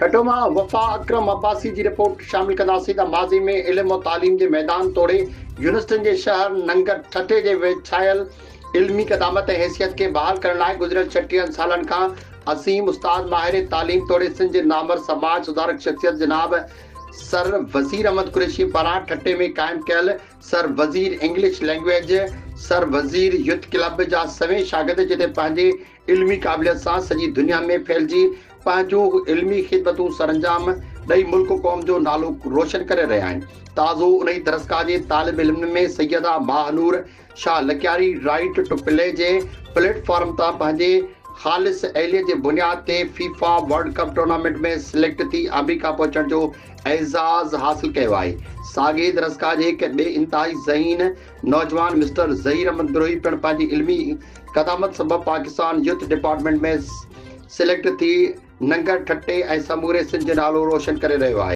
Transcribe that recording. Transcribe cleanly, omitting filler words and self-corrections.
ٺٽو مان وفا اڪرم عباسي جي رپورٽ شامل ڪنداسين ته ماضي ۾ علم و تعليم جي ميدان توڙي يونيورسٽين جي شهر ننگر ٺٽي جي وڇايل علمي قدامت ۽ حيثيت کي بحال ڪرڻ لاء گذريل ڇٽيهن سالن کان عظيم استاد ماهر تعليم توڙي سنڌ جي نامور سماج سڌارڪ شخصيت جناب سر وزير احمد قريشي پاران ٺٽي ۾ قائم ڪيل Sir Wazir English language Sir Wazir youth club جا سوين شاگرد جتي پنهنجي علمي قابليت سان سڄي دنيا ۾ ڦهلجي پنهنجون علمي خدمتون سرانجام ڏئي ملڪ قوم جو نالو روشن ڪري رهيا آهن. تازو انهي درسگاهه جي طالب علمن ۾ Syeda Mahnoor Shah Lakyari right to play جي پليٽ فارم تان پنهنجي خالص اهليت جي بنياد تي FIFA world cup tournament ۾ select ٿي آمريڪا پهچڻ جو اعزاز حاصل ڪيو آهي. ساڳئي درسگاهه جي هڪ ٻئي انتهائي ذهين نوجوان مسٽر ظهير احمد بروهي پڻ پنهنجي علمي قدامت سبب پاڪستان يوٿ ڊپارٽمينٽ ۾ سليڪٽ ٿي ننگر ٺٽي ۽ سموري سنڌ جو نالو روشن ڪري رهيو آهي.